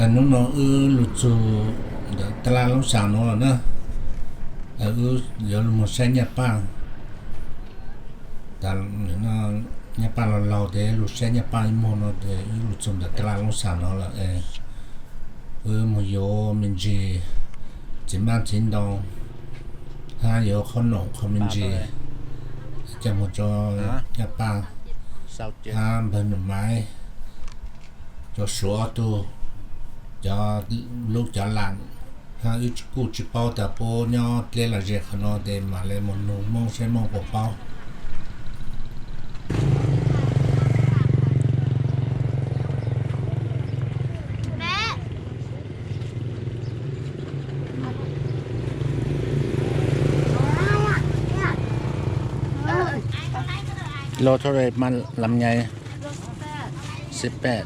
Hnub no wb lug txug ntawm taj laj Loob Xas no lawm na, wb yuav lug moog saib Nyaj Paj. Nyaj Paj laug laug tes lug saib Nyaj Paj ib muag no tes wb lug txug ntawm taj laj Loob Xas no lawm. Wb moog yuav me ntsis txiv maj txiv ntoo hab yuav qhob noom qhov me ntsis coj moog rua Nyaj Paj hab npawg Num Maiv, rua Suav ob tug, cov lub cov lam, hab wb kuj tsi paub tas puab nyob dleb los ze qhov no tes mam le moog nug Moob saib Moob puas paub. Lottery ma lam nyais? Xib peb.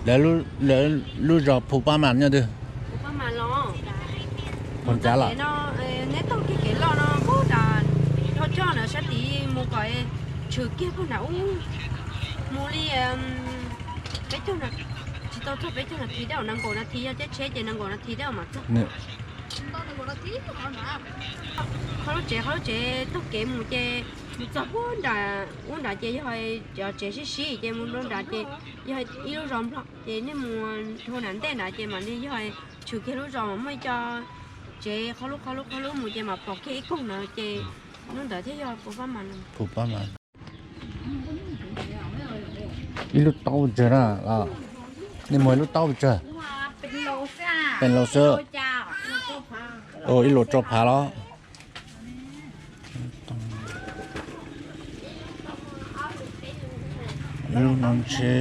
Lawv lub zos Phu Pab Mas nyob twg? Phu Pab Mas los, Phu Pab Mas los. Neb taug kiag kev loj no puag nram, dhau coj na sab tid mus kom tshwm kiag puag nram ub, mus li peb caug, tsis tau txog peb caug nas this dab, nees nkaum nas this, yog caij tsheb ces nees nkaum nas this dab mas txog. Qhov lub tsev, qhov lub tsev taug kev mus ces mus txog puag nram ub nrad ces yog cov tsev sib sib ces mus rau nrad ces yog ib lub zos Nplog ces nej mus dhau nram ntej nrad ces mam li yog tshwm kiag lub zos mas muaj ib co tsev qhov lub qhov lub qhov lub mus ces mam pom kiag ib koog na ces hnub ntawd thiaj yog Phu Pab Mas. Phu Pab Mas. Ib lub taub tsawg na? Nej muag ib lub taub tsawg? Pees laus xwb. Ib luas rau phav los? Lub no ntshe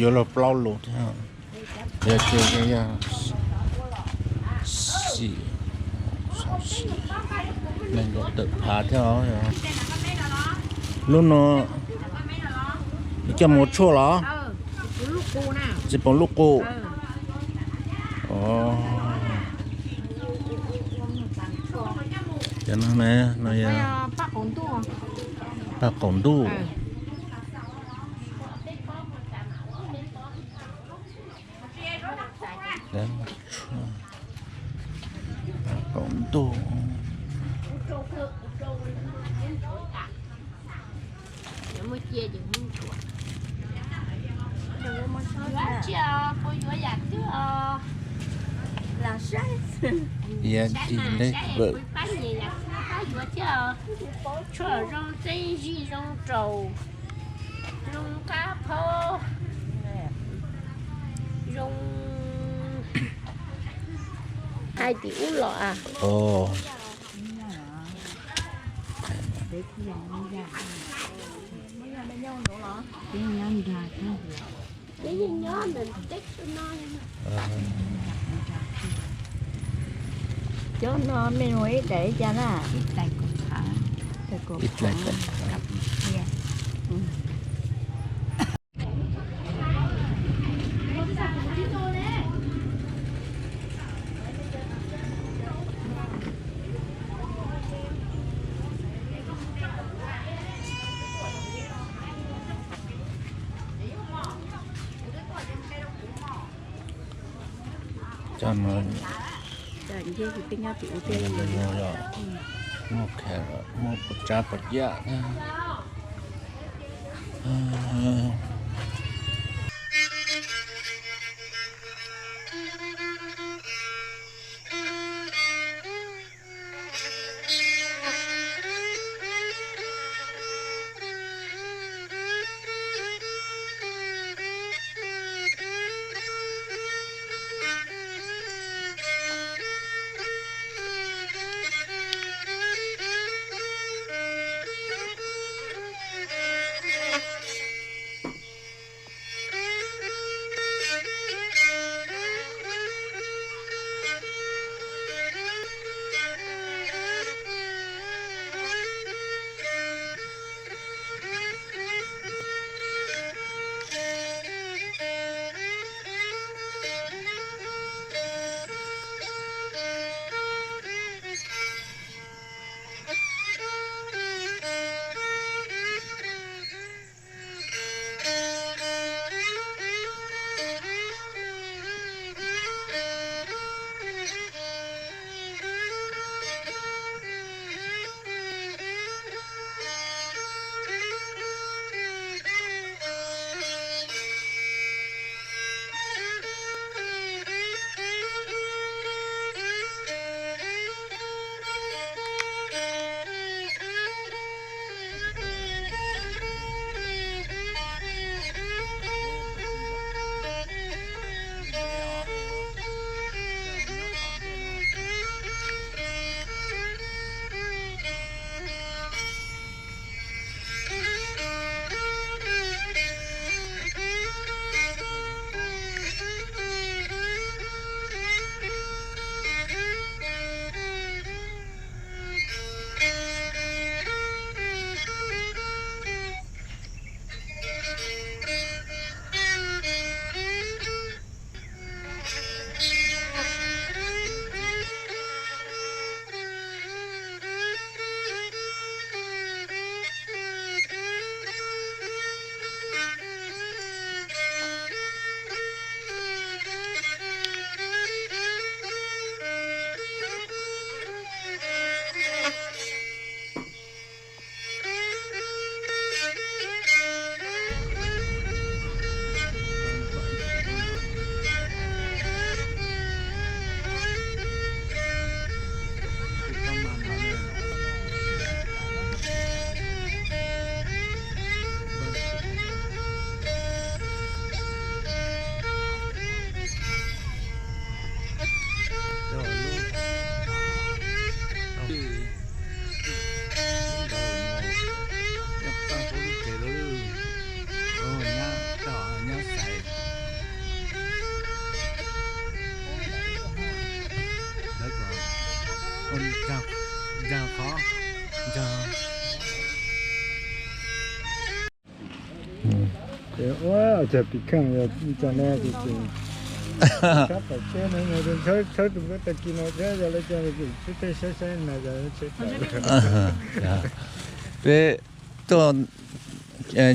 yuav luag plaub lus thiab. Yog ces yog xim, nees nkaum tawm phav thiab. Lub no coj mus ua tshuaj los? Txiv poom luj qus. Cov no, no yog paj qaum ntuj. Paj qaum ntuj. Yam li pab yuav thiab, tshuaj zoo txeeb zij zoo raus, zoo qab phaub, zoo hais tim ub los as. Cov no mej muag ib daim li cas na? Ib daim kaum phav. Cov no muaj carrot, muaj puas tsav puas yam thiab. Nrog, nrog qhov, nrog. Ces ua cas pis kheej yog cov no ces tshawb tawm tsheb no, tshawb tus npawb tag kis no thiab yog lawv cov tsheb tej saib saib na yog tsheb tawm. Peb tuaj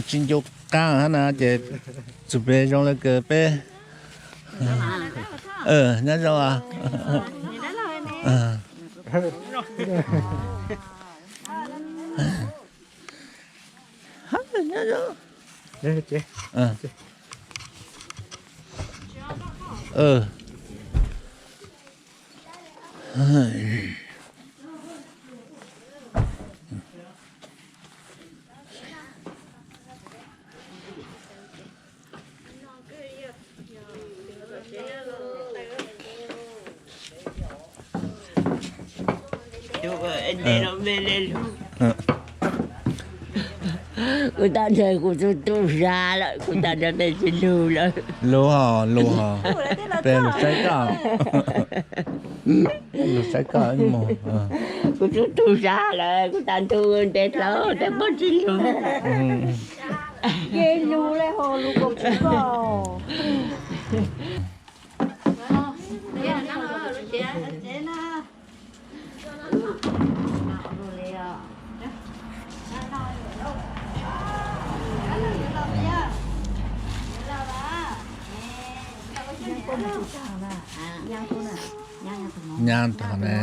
tsis ncu qab hab na ces txug pem zoo le kawg peb. Nyob zoo. Nyob zoo. Kuv tau ntawd kuv tu tu zab lawm, kuv tau ntawd peb tsis lug lawm. Lug hos, lug hos, peb lug saib koj, lug saib koj ib mus. Kuv tu tu zab lawm, kuv tau ntu nte dlaub tej peb tsis lug. Ces lug le ho lug kom tsis koj. Nyab tog ne.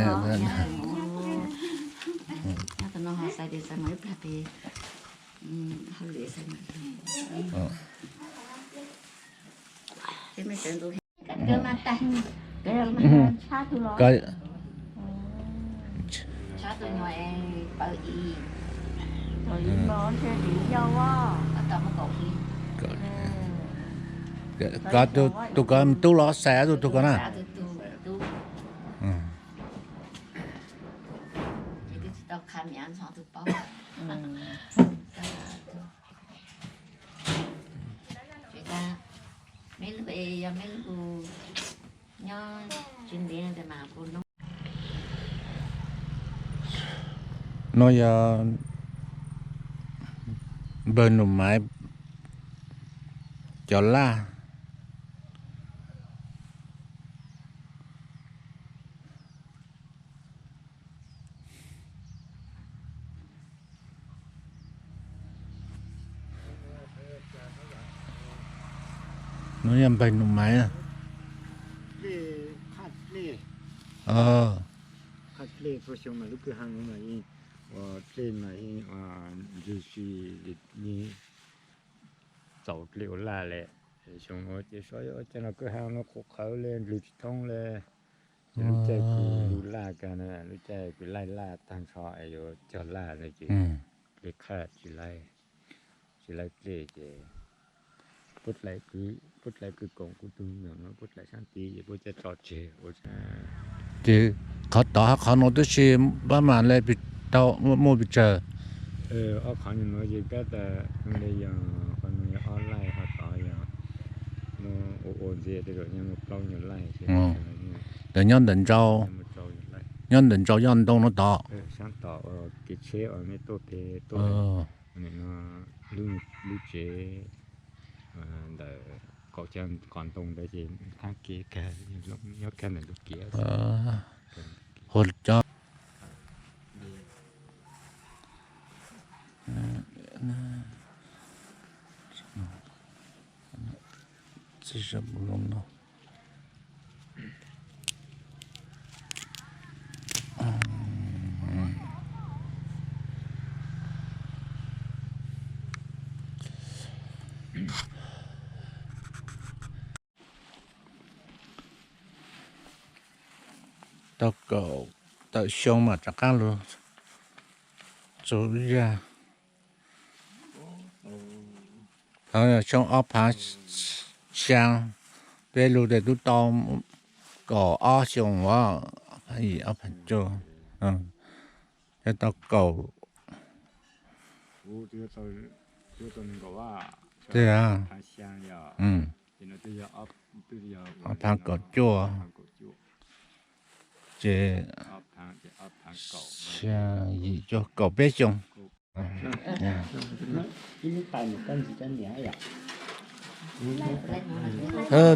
Koj, tus koj tub los xav tus, tus koj na. No yog npawg Num Maiv cov laj. No yog npawg Num Maiv. Dlej txhua xyoo mas lub kwj ha no mas yeej ua dlej mas yeej ntws si li, txaus dlej ua laj le. Xyoo no ces sov cov no kwj ha no qhuav qhawv le, ntws tsis thoob le. Lub caij kws lub laj kag na, lub caij kws laij laj tag nrho es yuav cog laj no ces dlej qhaj tsis laib, tsis laib dlej ces puab dlaim kwj koom kuv tug me nyuam no, puab dlaim sab tid ces puab coj tso tseg ua. Ces qhov tod hab qhov no twb tsis pab mas le, tau muaj pes tsawg? Ob qhov no ces kab tas le yog qhov no yog ob laij, qhov tod yog ua ua ntxiv tej zaum nyob muaj plaub nyuag laij. Ntawd nyob ntawm ntsau, nyob ntawm ntsau yoj ntoo no tod. Sab tom kev tsheb uas nej tuaj pem tuaj no, lub tsev ntawm kaum cag qos ntoo ntawd ces thaab kev kag, nyob kag ntawm ntug kev. Hu cov Tau kaum tawm xyoo mam rov qab lug txug zag. Xyoo ob phav xyaa, peb lug tes tub tau kaum ob xyoo, ob phav yim ob phav cuaj, tau kaum. Ob phav kaum cuaj, ces, Xya yim cuaj kaum peb xyoo.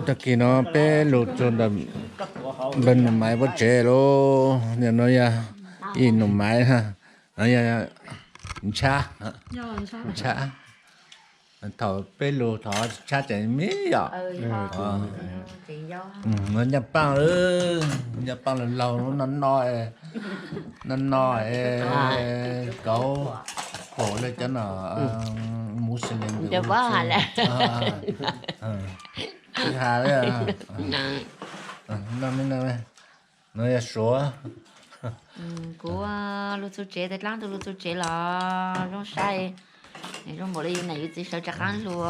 Tag kis no peb lug txug ntawm npawg Nus Maiv pob tsev lauj. Nim no yog ib Nus Maiv, no yog Nchab, Nchab. Thaum peb lug thov Nchab tseem me yom. Ncaj Paaj, Ncaj Paaj laug laug, no no, no no, kauv pom le cov no Muslim, ha, no yog Suav. Kuv lug txug tsev, tau dlaab tug lug txug tsev los zoo saib, zoo npaum le yus nam yus txiv sawv rov qaab lug,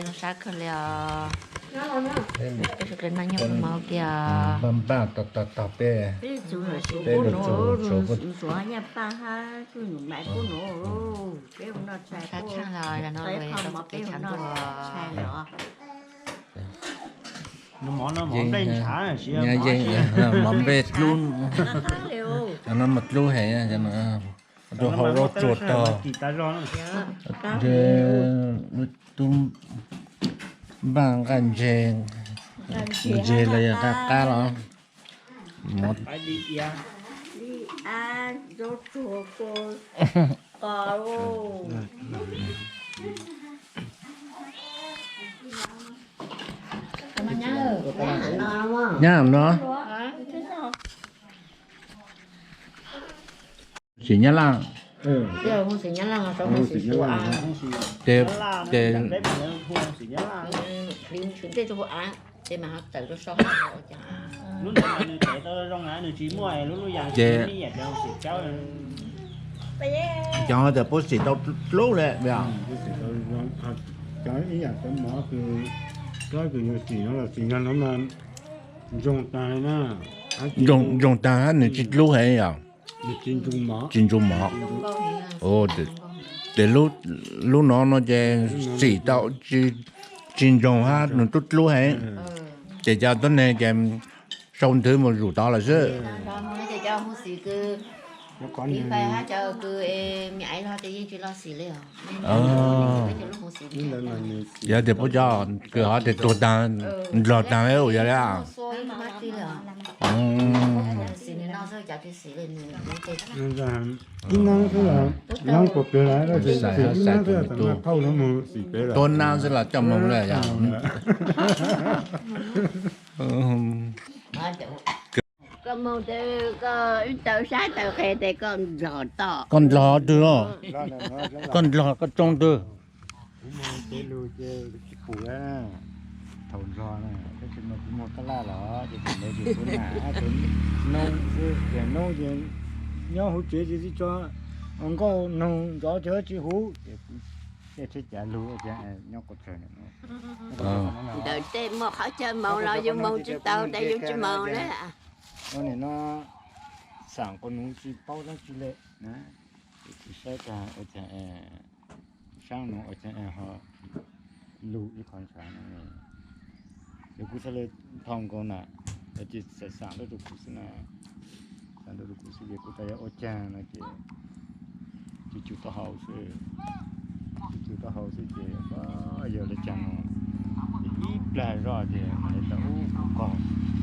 zoo saib kawg le os. Peb sawv daws noj nyob moog kiag. Npaj npaj tog tog tog peb, peb lug txug Suav, Suav Ncaj Paaj hab tug Nus Maiv pub nuav, peb hu noj tshaj los yog no txug kev tshav ntuj. Yeej, mov nplej dlub, no mas dlub heev, rua hau zaub tsuag tog. Tub npaj nqaij ntseg, ntseg los yog qab qab los. Nyab no. Xim Nyab Laj. Ces, ces, ces cov ho tas puab xim tau dlub le, cov ib yam cov mov kws, kws yug xim no los xim yog no mas ntsoog taag le na. Ntsoog taag hab nws tsis dlub heev yom. Tsis ntsoog mov. Ces lub no no ces xim tau tsis ntsoog hab nws tub dlub heev. Ces cov tuab neeg ces sau nthwv mus zum tod lawm xwb. Yog tias puab cov kws hov tias tuag taag, ndlog taag le ua yog le. Ib nab xwb los, nab puas plig lawm, tab sis ib nab xwb tam no thauj no mus xim pem lawm. Tuab nab xwb los coj moog le yog. Koj moog tes koj wb taw sab taw qhe tes koj nrog tom. Koj nrog twg los? Koj nrog koj tsoo twg? Kuv moog tes lug ces tsis pum, thaum nrog na, tab sis mas kuv moog taj laj los ces thaum ntawd ces kuv nam tus noob xwb, ces noob ces nyob huv tsev ces tsis tso nkauj noog nrov ces tsis huv, ces kuv caij tsheb cav lug nyob quas tsawg ntawm tej muaj qhov chaw moog los yug moog tsis tau tes yug tsis moog na. Ua nim no xam qhov nuav tsis paub dlaab tsi le na, tsis saib tag ua caag, saab nuav ua caag ho lug ib qho ntshaw no, yog kuv txhaj le thau nkaus na, yog ces xam xam rua kuv xwb na, xam rua kuv xwb ces kuv tas yog ua caag no ces tsis tsum tau haus xwb, tsis tsum tau haus xwb ces yog le caag no ces ib plag zog ces mam le tau ub kuv qaug.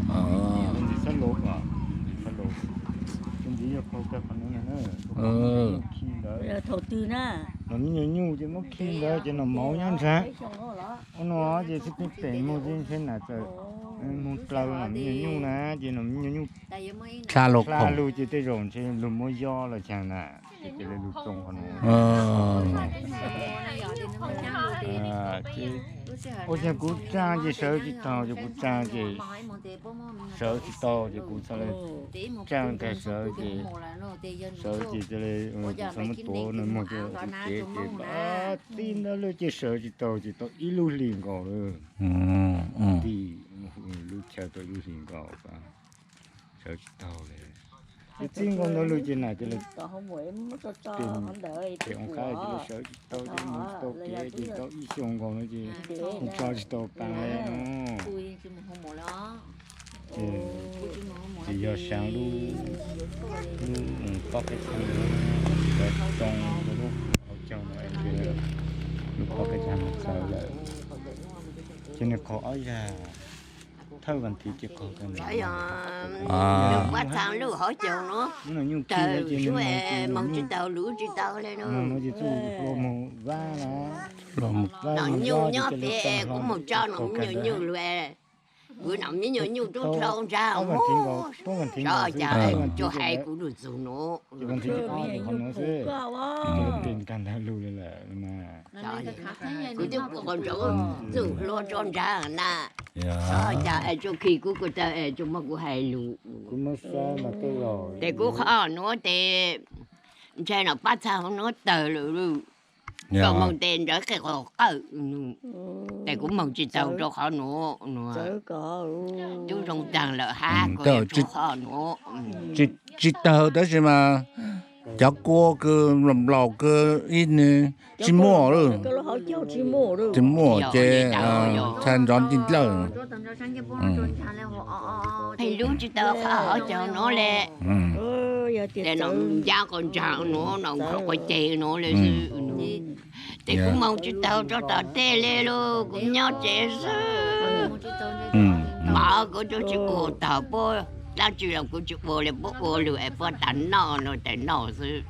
Ntxiv txhab lus, ntxiv txhab lus, ntxiv yog qaug kawg qhov nuav na, khi ntawd, los me nyuam nyuj ces muab khi ntawd ces noj mov nyob nrad. Ua no ces txhij pheej pem moog txhij ntshe nam txawm moog dlaws los me nyuam nyuj na, ces noj me nyuam nyuj dlha lug ces tej zaum ntshe lug muab yob los caag na, ces cia le lug tsoo qhov nuav. Ua caag kuv tsaa ces sawv tsis taug, ces kuv tsaa ces sawv tsis tau, ces kuv txhaj le tsaa tag sawv ces sawv ces cia le, txhaj muab tuav noj moog ces ua kuv kev ces tij ntawd lawm ces sawv tsis taug ces tau ib lub hlis nkaus lawm. Tij lub chaw tau ib lub hlis nkaus, sawv tsis taug le. Ces txij nkaus ntawd lawm ces nam cia le pem qab ces sawv tsis tau ces moog tsis tau kev ces tau ib xyoos nkaus no ces moog tso tsis tau tas le no. Yog sab lub, lub pob qeb cag, tsoo rau lub hauv caug no, lub pob qeb cag no txawv lawm. Ces nws qhov ob yam, thawj vas thiv ces qhov, nws pab txha lub hauv caug no, tawm moog tsis tau, luv tsis tau le no. Nom nyuj nyob pem, kuv moog tso nom nyuj nyuj lug. Kuv nom nyuj nyuj rub dlhau ntsag mus, xyov cas tsuas hais kuv lug txug nuav. Kuv twb pum qhov ntsaum txug hlua tso ntsag na, xyov cas es tsuas khi kuv ko taw es tsuas muab kuv hais lug. Ces kuv qhov nuav tes ntshai nom pab txha hauv nuav tawg lawm. Koj moog tes ntsawv qe qos qawj, tes kuv moog tsis tau rau qhov nuav. Tub zoo taag lawm hab, koj yuav tsis qhov nuav. Tsis tawg tab sis mas cov kua kws nplaum kws ib nws tsis muaj lawm. Tsis muaj ces txha nrov nti dlawj. Pheej lub tsis tau qhov hauv caug nuav le. Tes nom ncaj qhov ntsag nuav, nom nrov qhov ceg nuav le xwb. Tes kuv moog tsis tau rau tom tej le lug, kuv nyob tsev xwb. Mov kuv tsuas tsis ua tau, puab dlaab tsi los kuv tsis ua le, puab ua lug es puab tas noj no tes noj xwb.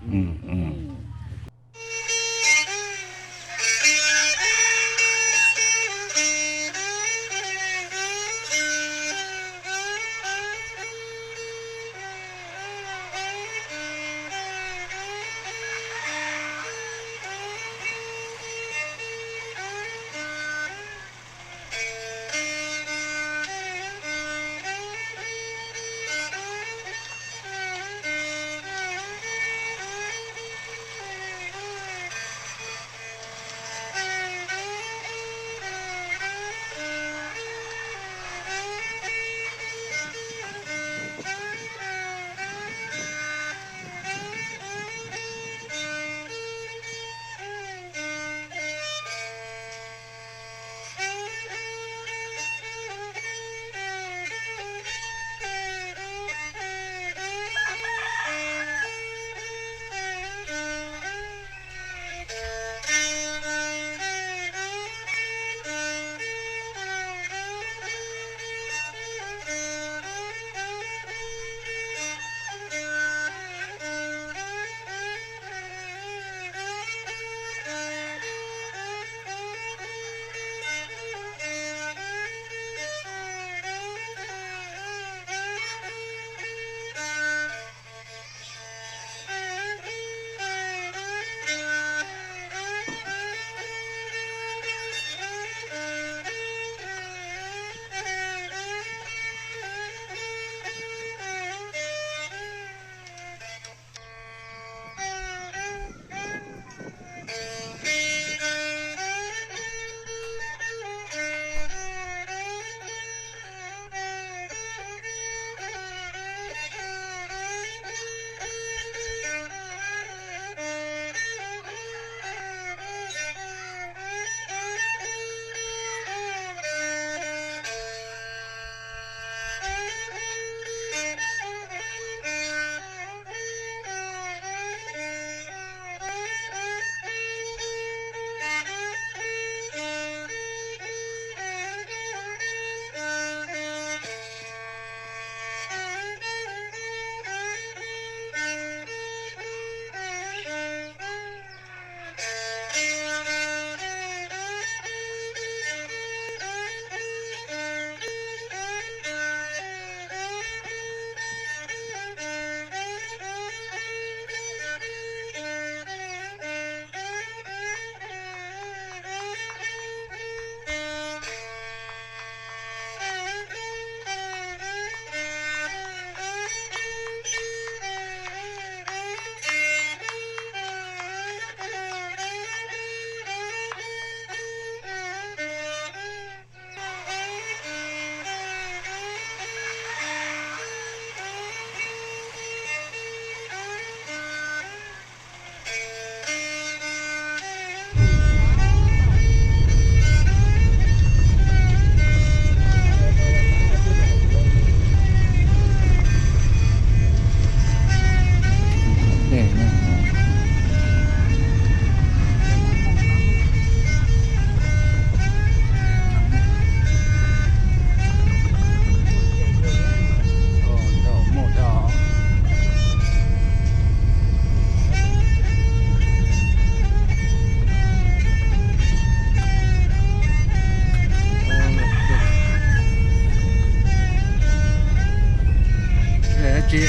Tus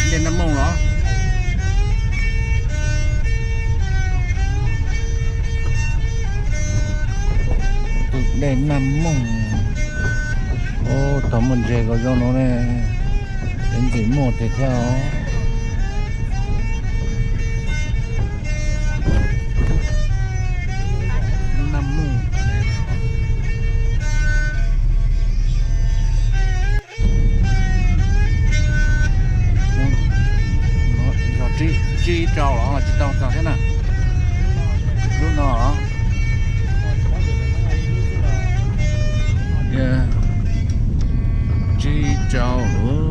dej Naj Mooj. Ub, tau muaj ntses kom zoo no ne, es ntxim muaj tiag thiab os. Naj Mooj. Yog tsib ib rau los tsis tau txog thiab na. Lub no los tsib ib rau lawm.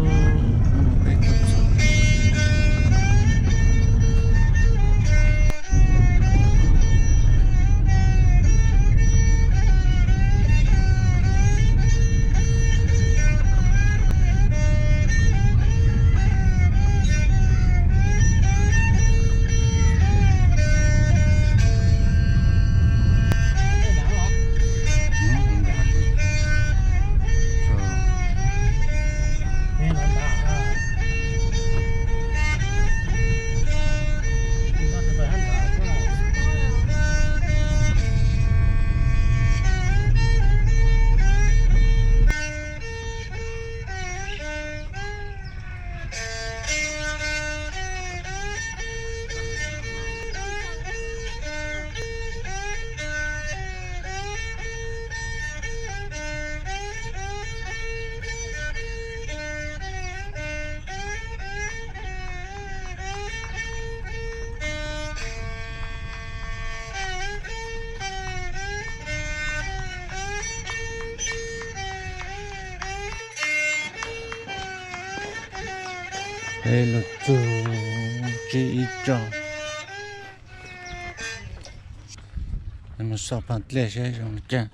Peb lug txug tsib ib rau, mus xauj phaaj dlej seb zoo caag.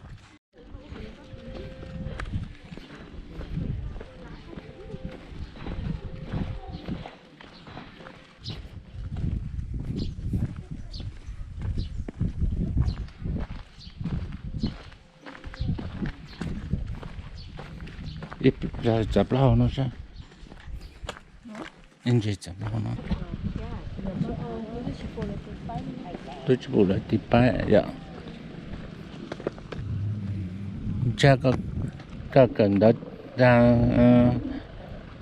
Ib txav plaub hau no sab, ib ntsis txav plaub hau no. Twb tsis pum lawv tiv paib yom. Ntshai koj kawm ntawv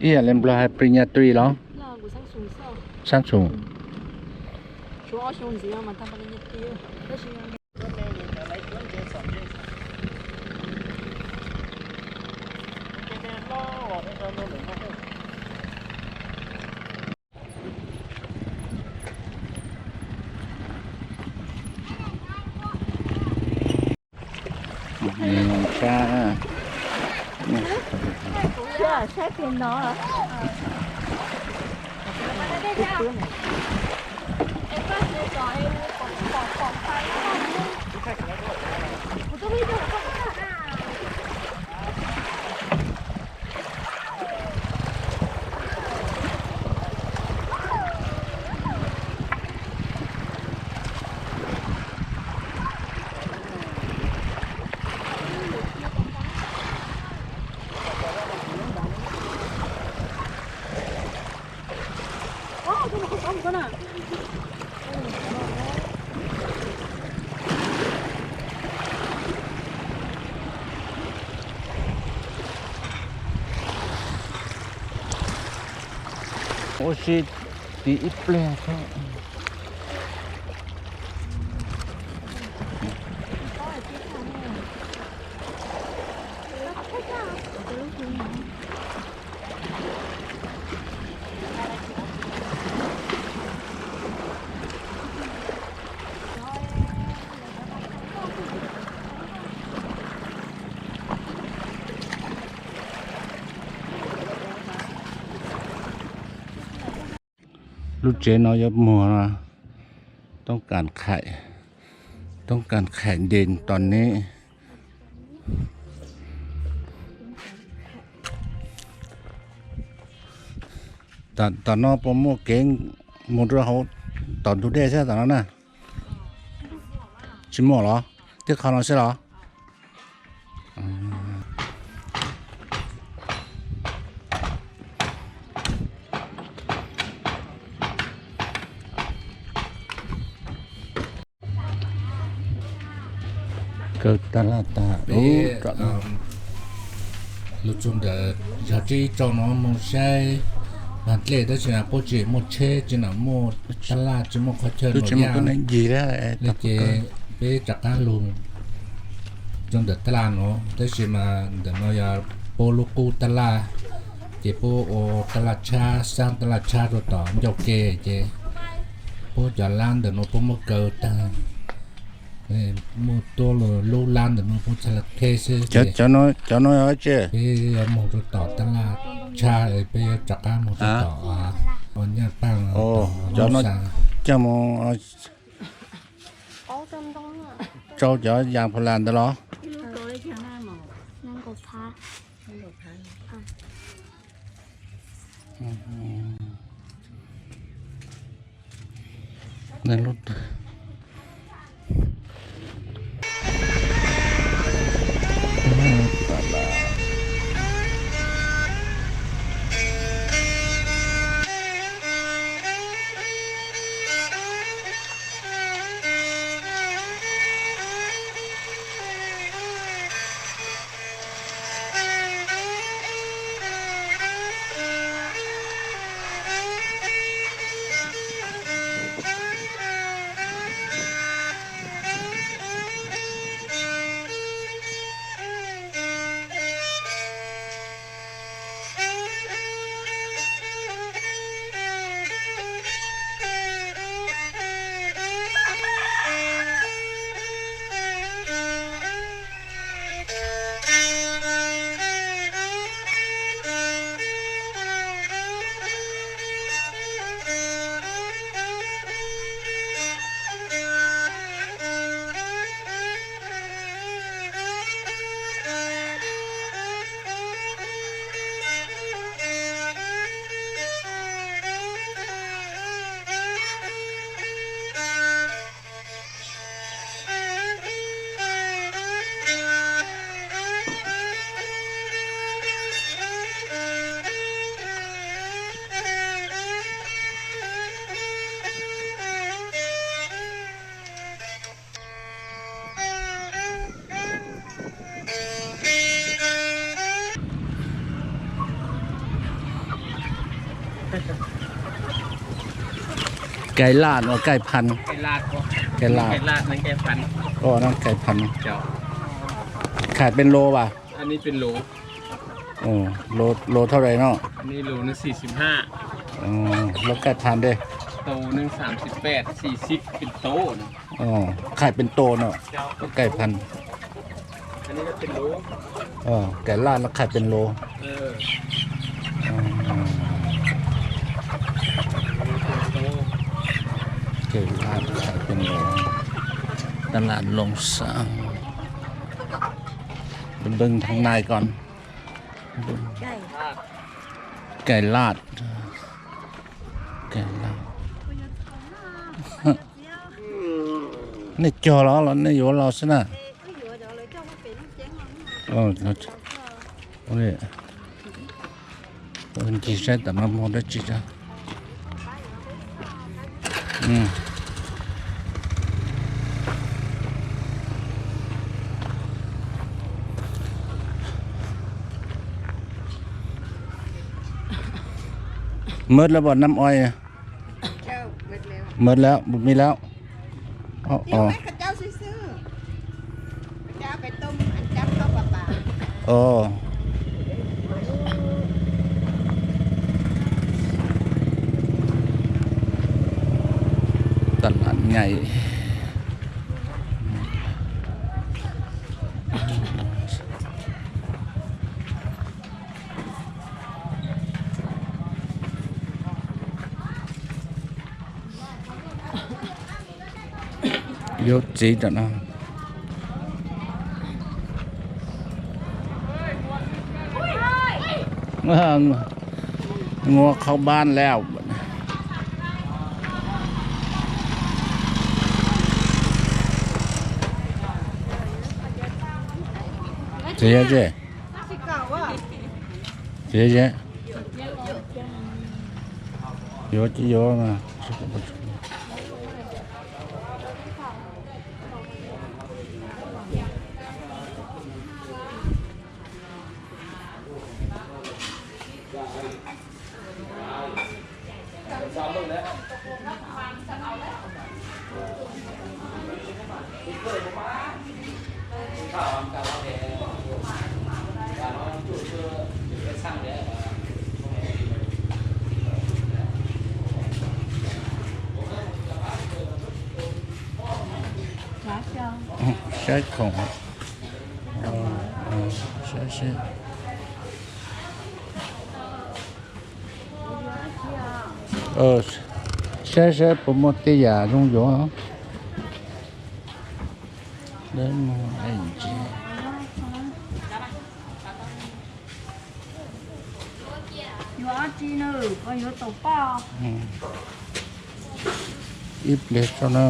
ib yam li Nplog hais pri nya tui los? Sab xum. Ua si tiv ib pliag thiab. Lub tsev no yuav muag no, toob kas khais, toob kas khais ntes tom neb. Tom no puas muaj kev mus rau hauv tom ntug dej thiab tom no na? Tsis muaj los? Tib qho no xwb los? Kaw tab laj tag, peb lug txug ntawm yog tsib rau no moog saib npaag dlej, tab sis puab tsis muaj tsheb, tsis nam muaj tab laj, tsis muaj qhov chaw nuam yaj le ces peb rov qaab lug rua ntawm tab laj no, tab sis mas ntawm no yog puab lub qub tab laj, ces puab ua tab laj tshab, xaab tab laj tshab rua tom ncauj ke, ces puab cov lab ntawm no puab muab kaw taag, muaj tuab lub lab ntawm no puab txhaj le qheb xwb. Cov no peb yuav moog rua tom tab laj tshab, peb yuav rov qaab moog rua tom ua nyaj paaj, coj moog rau cov yaas pha las ntawd los.ไก่ลาด อ๋อ ไก่พัน ไก่ลาด ไก่ลาด ไก่ลาด นั่นไก่พัน อ๋อ นั่นไก่พัน เจ้า ขายเป็นโลป่ะ อันนี้เป็นโล โล โลเท่าไหร่เนาะ อันนี้โลนึงสี่สิบห้า อ๋อ แล้วไก่พันเด้ โตนึงสามสิบแปด สี่สิบ เป็นโตนะ อ๋อ ขายเป็นโตเนาะ เจ้า ไก่พัน อันนี้ก็เป็นโล อ๋อ ไก่ลาดแล้วขายเป็นโล เออ อ๋อ เป็นโล ไก่ลาดขายเป็นโล ตลาดหลงซาง ไปเบิ่งทางในก่อน ไก่ลาด ไก่ลาด nej cog los los nej yuav los xwb na. Ncig saib tam no muag dab tsi. Mớt lawm pom nam oi. Mớt lawm, mum mib lawm. Yuav txiv tam no. Mua khau ban lawm. Txiv, txiv, yuav tsis yuav mas. Saib khoom, saib seb, saib seb puas muaj tej yam zoo yuav. Ib pliag tso na,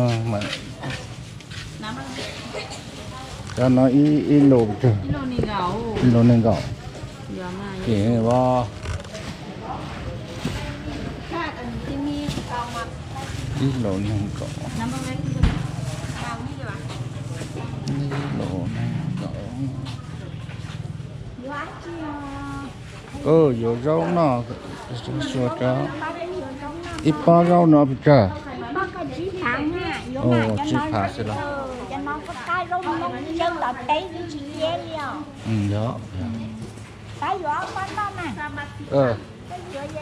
cov no ib lus, ib lus nees nkaum. Ces os, ib lus nees nkaum, ib lus nees nkaum. Yuav zaub noj, xua cov, ib pob zaub no pes tsawg? Tsib phav xwb los? Yog,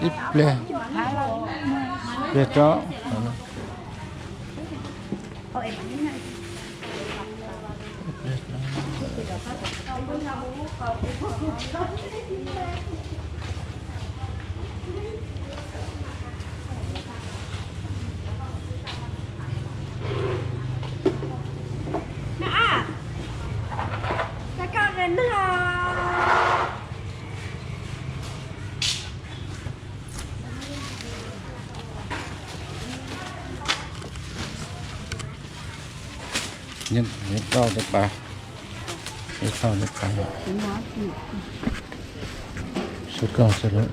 ib pliag, pliag tso. Nws tau tej pas, nws tau tej pas, sawv koj sawv lawm.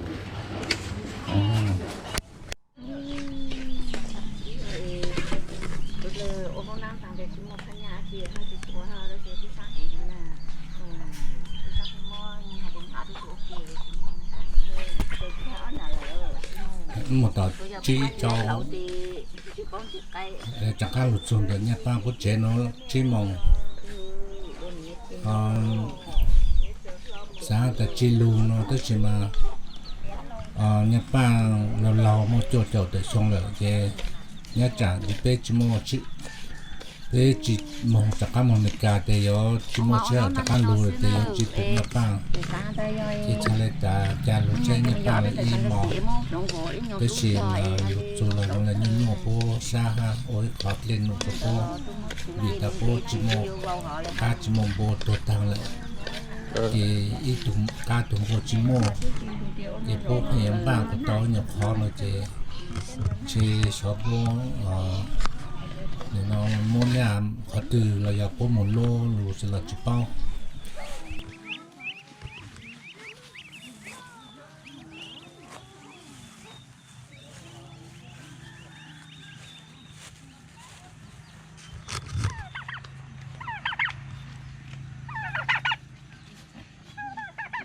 Mus tom tsib rau, rov qab los txog ntawm Nyab Paj lub tsev no tsib moos. Xav tias tsis lug no tab sis mas Nyab Paj laus laus muaj cuaj caum tawm xyoo lawm ces nyob tsam ces peb tsis muaj, peb tsis moog rov qab moog Amelikas ces yuav tsis muaj sij hawm rov qab lug lawm ces yuav tsis pum Nyab Paj. Ces txhad le tas cas lug saib Nyab Paj ib hmos, tab sis mas lug txug los zoo le nyuaj nyuaj puab sab hab ua ib qhov dlej num rau puab, vim tas puab tsis muaj qab tsis muaj npua tuag taag lawm. Ces ib tug qab tug npua tsis muaj, ces puab pheej yuav npaj kom tau ib nyuag qhov no ces ntshe xyov puab muab nyaj qhov twg los yog puab mus lub lug xwb los tsis paub.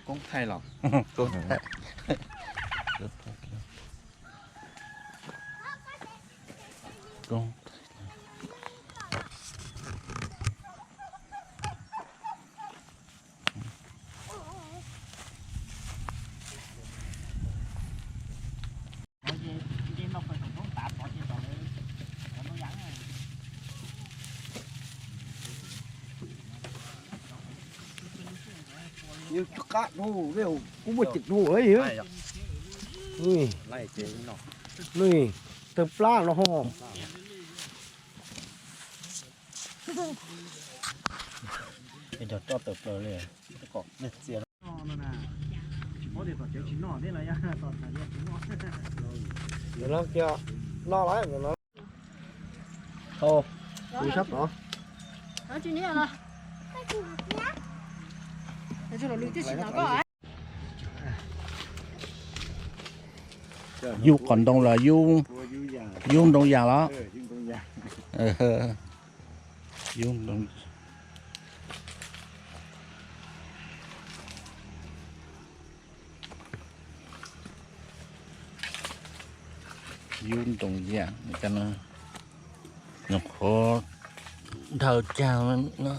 Koob thaij los? Koob thaij. Yus tsis qab dhau, kuv muaj ceem dhau lawm. Nws tawg plab no ho. Noj lawm. Yug qos ntoo los yug ntoo yas los? Yug ntoo. Yub ntoo yam cov no, nyuam qhuav dhau cag no.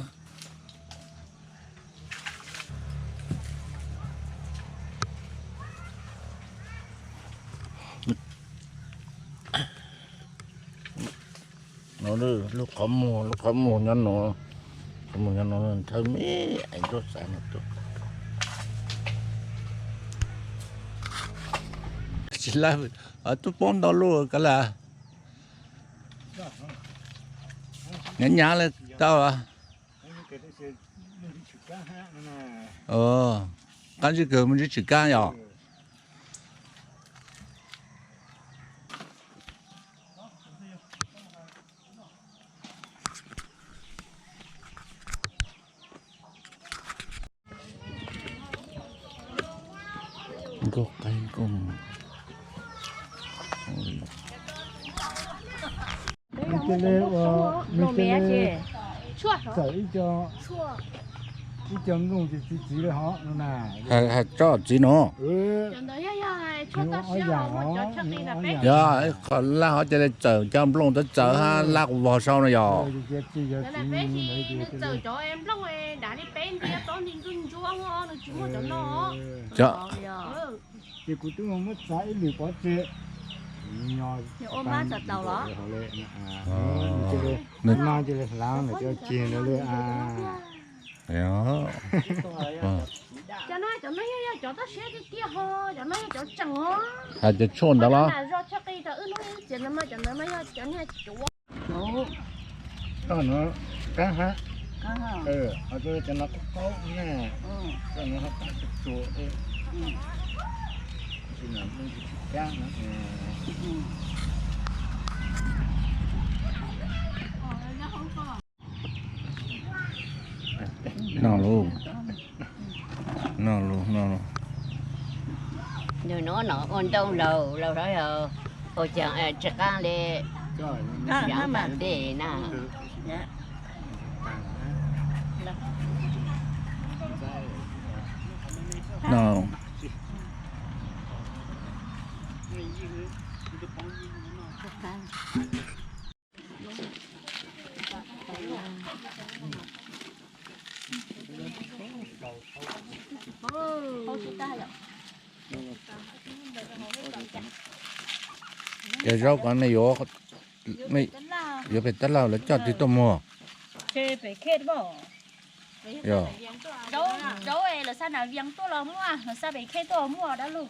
No lub qhov muag, lub qhov muag nyob no, qhov muag nyob no thawj me es nruab xav no tuaj. Tsis laj, twb poob ntau lub kav las. Nyav nyav li tau. Qab ntsib kawg mus ntsib tsis kab yom. Nkauj qaib nkauj mus. Nws cia li ua, nws cia li txawm ib co, ib co nplooj txiv txiv li hov no na. Hais tsob txiv no. Nws ua ob yam hov, nws ua ob yam. Yog qhov laj hov cia li txawm cov nplooj txawv txawv hab laj vog sau no yog. Ces kuv twb muab txav ib lwm pov tseg. Ua mab txav taus los? Cia li hlaav lawm cov ceg ntawd li a. Cov no, cov no yog, yog cov toj siab tiag tiag ho, cov no yog cov tseem os. Hais cov tshuaj ntawd los? Zog tshaj qi rau wb hnub ib txiv no mas cov ntawd mas yog cov niag cuav. Koj no kab hab. Ho cov no qaub qaub na. Koj no ho kab tsuag tsuag. Tsis no tsis kab no. Noj lauj, noj lauj, noj lauj. Nws no no ua ntoo laus laus hov yog ua caag tsis qaab li. Zam dej na. Noj. Cov zaub ko nej yuav, yuav pem tab laj lawv coj tig tuaj muag? Zaub lawv xa nram Vias tuaj los muaj, lawv xa pem khej tuaj los muaj dab laug.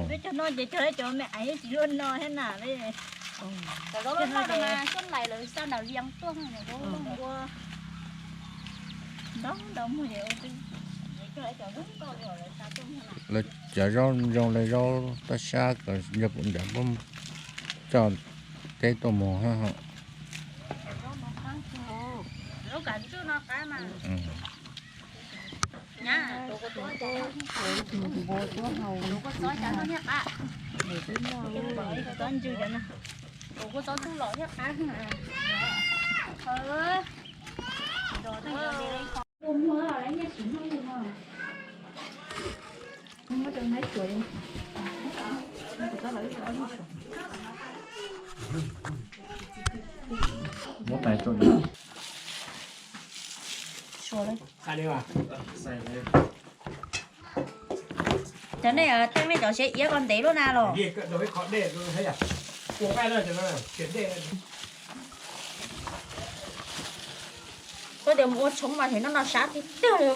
Peb cov no ces cog cov me aiv tsis luaj no thiab na. Cov zaub loj loj no mas Suab Lais lawv xa nram Vias tuaj. Ntau ntau muag. Lawv cov zaub zoo li zaub paj sab ko yog puas nram puab coj teb tuaj muag hab. Muab tais tso. Cov nej teeb nej cov siav iab ko ntev luaj na los? Koj tias mus ua tshoob mas tseem noj no sab tiag tiag li.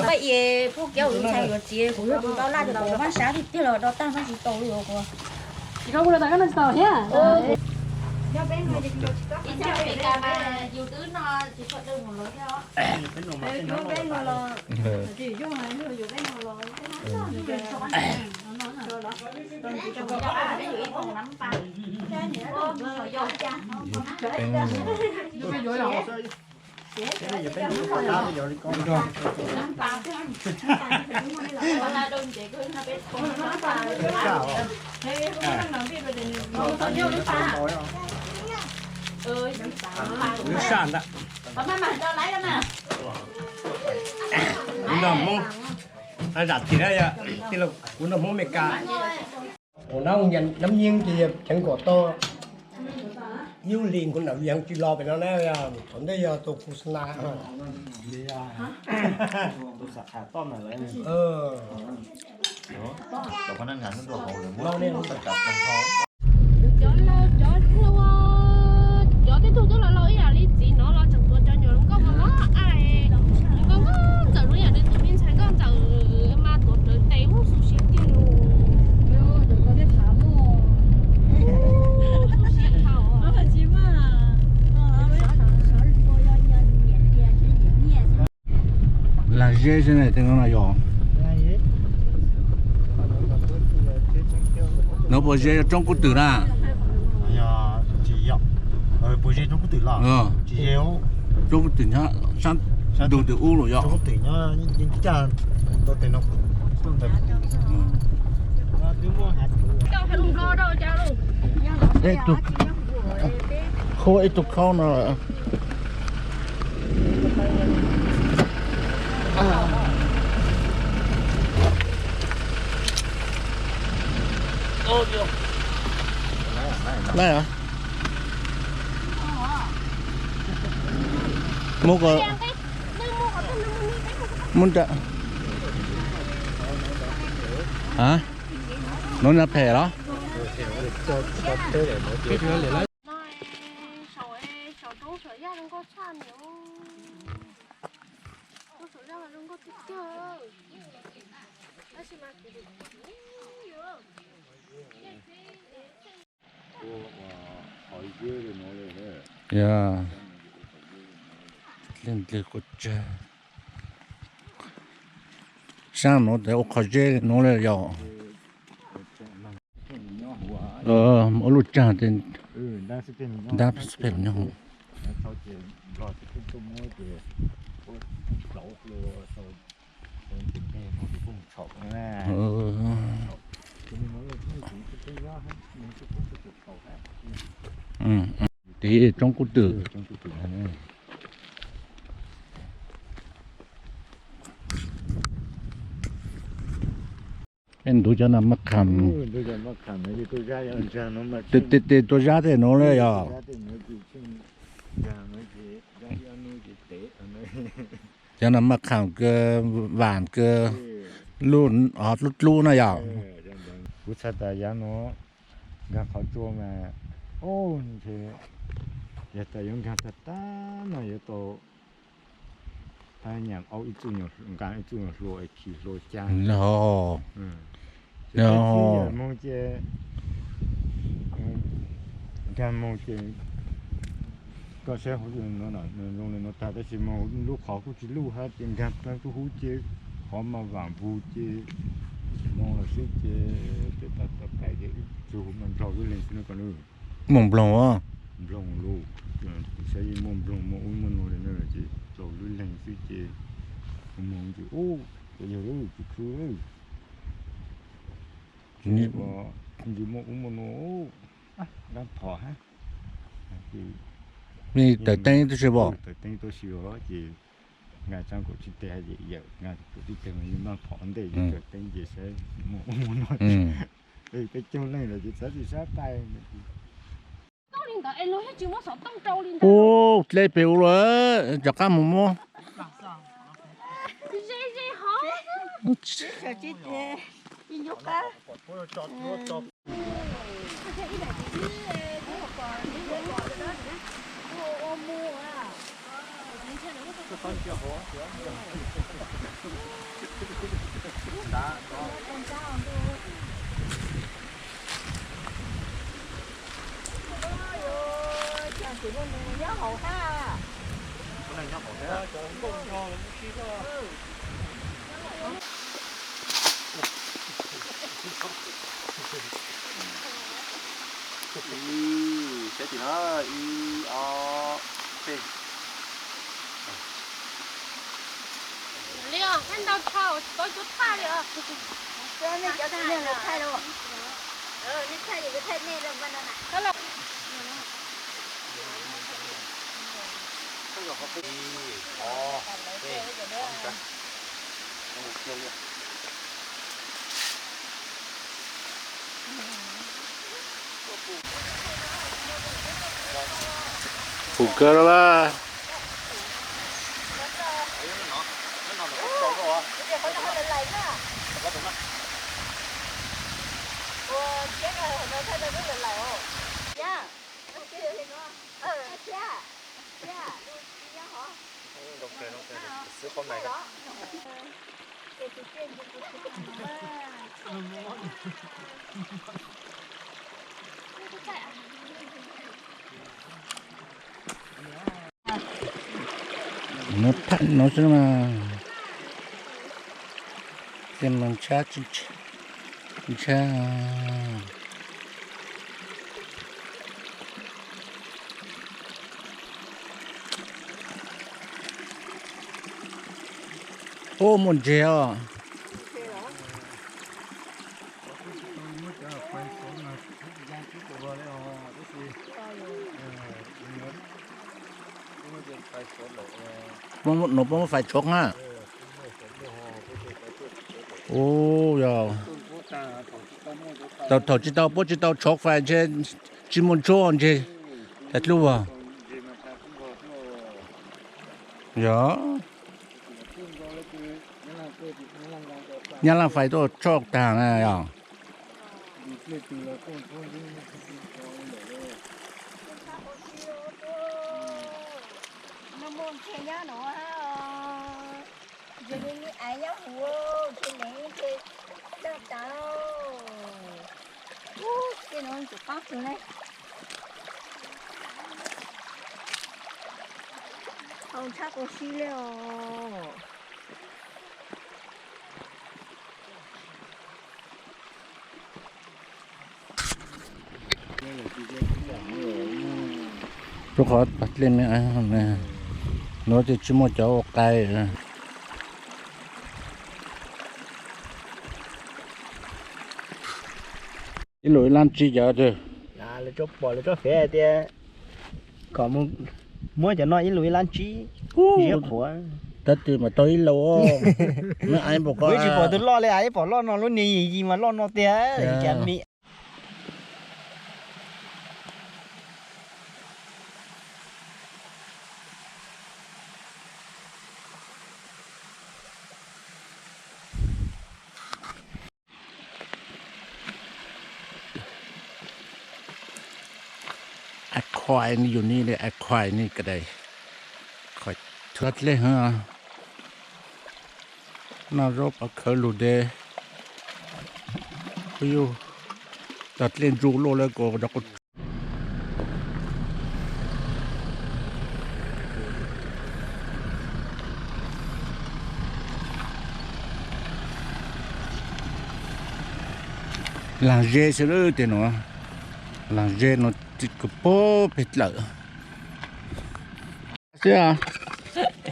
Paj Ias pub kiag ua ntxhais yuav txiv kuv yog tus tau laj tias kuv maj sab tiag tiag los do tag maj tsis tau li kuv. Tsis tau kuv los tas koj noj tsis tau thiab. Yus twb no tsis tau dawb mus lawm thiab. Lub saj ntag. Kuv nrog Hmoob, zam txim na, yog tij laug, kuv nrog Hmoob Meskas. Hnub no nab nyeeb ces yog cheev kom tau ib lub hlis nkaus nram yees tsis los pem no na, thaum ntej yog tus Khus Xas Nas. Cov laus cov hluas, cov tej tug twb laus laus ib yam li txiv no los tseem tuav cov nyuam hluas nkauj mas mob, nkauj nkauj ntxawm zoo ib yam li tus me ntxhais nkauj ntxawm mas tuav plawv tes ub xu siab tiag lus. Xu siab dhau. Lag zeb xwb ne, tej no no yog. No puas ze yog roob kub twm na? Yog, tsis yog. Puas ze roob kub twm los? Tsis ze. Roob kub twm nyob sab ntug twm ub los yog. Roob kub twm nyob caj tau tes no. Ib tug khaub, ib tug khaub no. Laj os. Muab ko, muab nra. Hab, nuav nyob phem los? Yog, leej twg kuj tsawg. Saab nuav tes ua qhov zeb li nuav li yog. Ua lub tsaag tes ntab xwb peb los nyob hauv. Tiv roob kub twm. Peb ntuv cov no maj kham. Tej tej tuaj zab tej nuav li yog. Cov no maj kham kawg, vaam kawg, lub dlub dlub na yog. Kuv txhais tas yav nuav nkag qhov tsua mas, ntshe yog tas yuav nkag tag tag no yuav tau nyaam ib txuj nyuam, nqa ib txuj nyuam hlua es khi hlua cab. Yog moog ces, nkag moog ces koj saib hauv no zoo li no tag tab sis moog lub qhov kuj tsis luj hab ces nkag plaag txuj hub ces qhov mas vaam npug ces moog los xwb ces tes tag tag pais ces ib txug mas nplaug lub leeg xwb na ko na. Moog nploog os. Nploog lug, saib yeej muaj nploog muaj ub muaj nuav li na ces nplaug lub leeg xwb ces moog ces ub, ces yog lub tsis khwb. Ntsis muaj ub muaj nuav, nqab phom hab. Tawm teeb tub si, tawm teeb tub si os ces nkag tsaab kaum tsib teg hab ces yawm nkag kaum tsib teg mas yeej npaj phom ntej tawm teeb ces saib muaj ub muaj nuav. Peb caug leej lawm ces txav tsis sab pais. Ub, dleb pem ub lawm, rov qab mus muab. Ib, saib tim no, ib, ob, peb. Li os, thaij ntau dhau tsis paub cuab thaj li os. Nej cov txiv neej lawv thaij los? Nej thaij ces kuv thaij nej los. Ib, ob, peb. Pum kawg los mas. Nov thaj no xwb mas. Tej mas ntshab, ntshab. Ub, muaj ntseg os. Nov puas muaj fais tshov na? Ub, yog thaum tsis tau puab tsis tau tshov fais ntshe tsis muaj ntsuab ntshe tas dlub vog. Yog Nyab Laj fais tuaj tshov tag na yog. Tau ntshab quas sib le os. Rau qhov dlej me, nuav ces tsis muaj cov ua qai. Ib lus ib lab tsib cov twg? Lawv tso pom lawv tso fev hais tias kom mus muab cov no ib lus ib lab tsib. Ziab qhuav. Tab twg mas tau ib lus. Wb tsis pom tus loj li, ib pom loj no lub niag yim yim mas loj no tiag. Cas me. Ai khuai ni yus ni li ai khuai ni ka dai. Khuai thua dlej heev. Noj zaub pov khawv lug deb. Peb yug tog dlej ntsuj luaj lawm ko. Laag ze xwb lawm tej nuav, laag ze nuav kws puag peg dlawm xwb.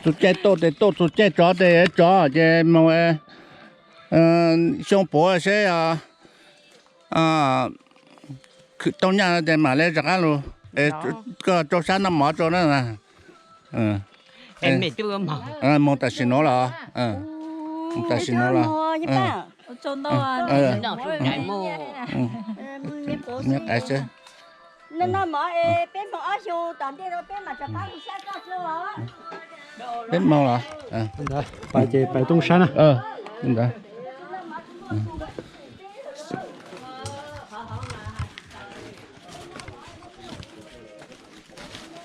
Txug caij tuaj tes tuaj, txug caij tsov tes tsov, ces moog xyoo puav seb khwm tau nyaj tes mam le rov qab lug. Koj rau sab noj mov rau na. Moog tam sim nuav los, moog tam sim nuav los. Peb moog los. Pais ces pais toj sab na.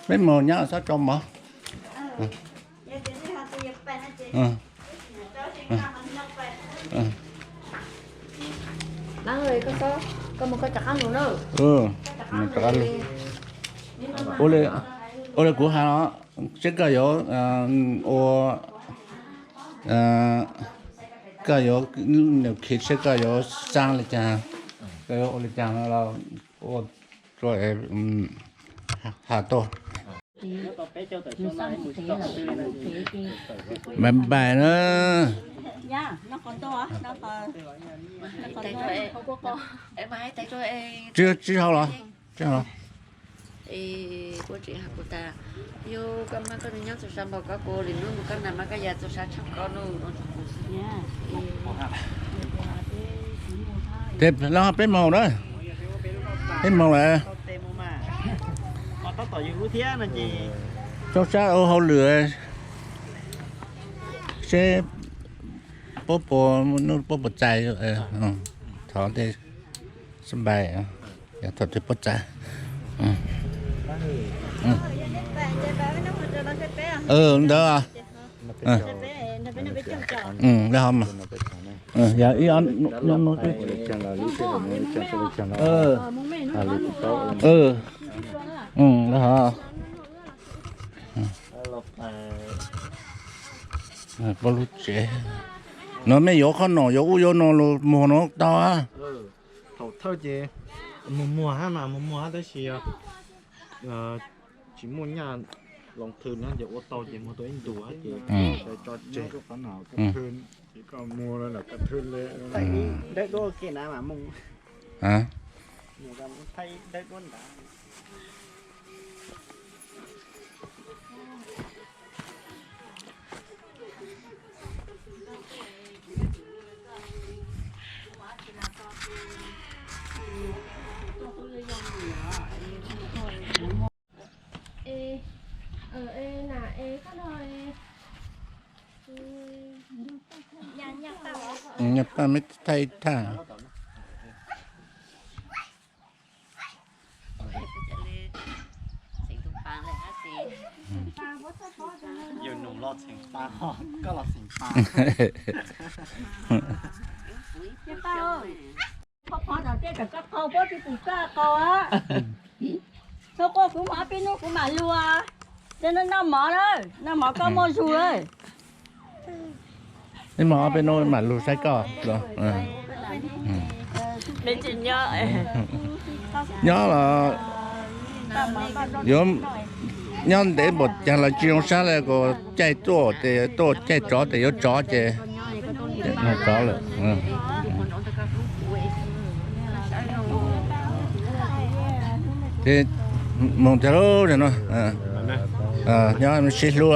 Peb moog nyab xob tso mov. Ua li kuv has, seb koj yuav ua, koj yuav, nws khiv seb koj yuav xaa li cas, koj yuav ua li cas no los ua rua, has tuaj. Bye bye na. Tsis, tsis hau los, tsis hau los. Ces los peb moog na. Peb moog lawm. Sab sab ua hauj lwm seb puab puas, nub puab puas txais. Thov tej xab npais, yog thaum twg puab txais. Ntawd. Lawv ho mas. Yog ib ob, lawv ho. Puab lub tsev no mej yuav qhov no yuav ub yuav no los muag no tau. Thaum thawj ces muag muag hab mas muag muag hab tab sis tsis muaj nyaj loos thwm no ces ua tau ces muag tau ib ntus hab ces tso tseg. Nyaj paj mej thaij ib thaj. Txhob quaj, kuv mam ob peb hnub kuv mam lug. Ces noj mov na, noj mov koj muaj zug. Noj mov ob peb hnub mam lug saib koj. Nyob los yuav nyob ntev npaum caag los tsis zoo sab le, kuv caij tuaj tes tuaj, caij tsov tes yuav tsov ces tsov lawm. Ces moog tag lub no, nyob sib hlub.